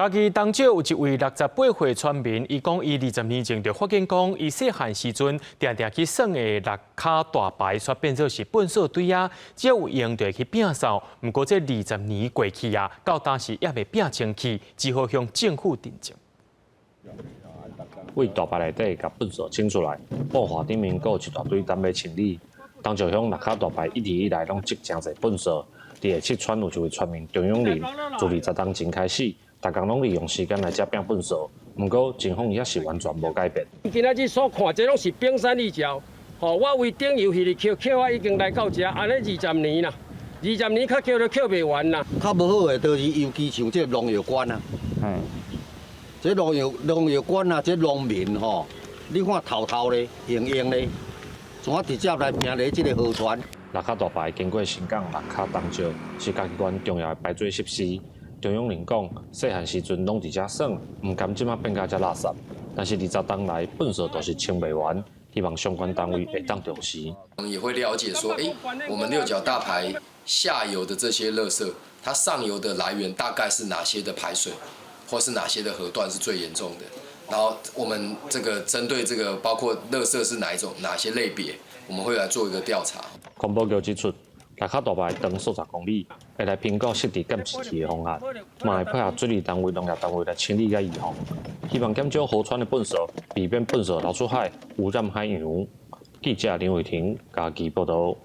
嘉義東石有一位68歲村民，伊講伊20年前就發現講，伊細漢時陣定定去耍的六跤大排，煞變做是糞埽堆仔，只要有閒就會去摒掃。毋過這二十年過去啊，到今時猶未摒清去，只好向政府陳情。為大排內底共糞埽清出來，報紙頂面閣有一大堆等欲清理。東石鄉六跤大排一直以來攏積誠濟糞埽，佇下七村有一位村民張永林，自20冬前開始，逐工攏利用時間來遮摒糞埽，毋過情況猶是完全無改變。今仔日所看，這攏是冰山一角。吼，我為頂游彼日抾抾啊，已經來到遮，按呢二十年啦，二十年較抾都抾袂完啦。較無好的，就是尤其像這農藥罐啊，這農藥罐啊，這農民吼，你看臭臭咧，黃黃咧，怎啊直接來拚佇這个河川？六跤大排經過新港、六跤、東石，是嘉義縣重要的排水設施。張永林講，細漢時陣攏佇遮耍，毋甘這馬變甲遮垃圾。但是二十冬來，糞埽都是清袂完，希望相關單位會當重視。我們也會了解說，欸，我們六角大排下游的這些垃圾，它上游的來源大概是哪些的排水，或是哪些的河段是最嚴重的。然後我們這個針對這個包括垃圾是哪一種、哪些類別，我們會來做一個調查。環保局指出，六跤大排長數十公里，會來評估設置監視器的方案，嘛會配合水利單位、農業單位來清理佮預防，希望減少河川的糞埽，避免糞埽流出海，污染海洋。記者林偉霆嘉義報導。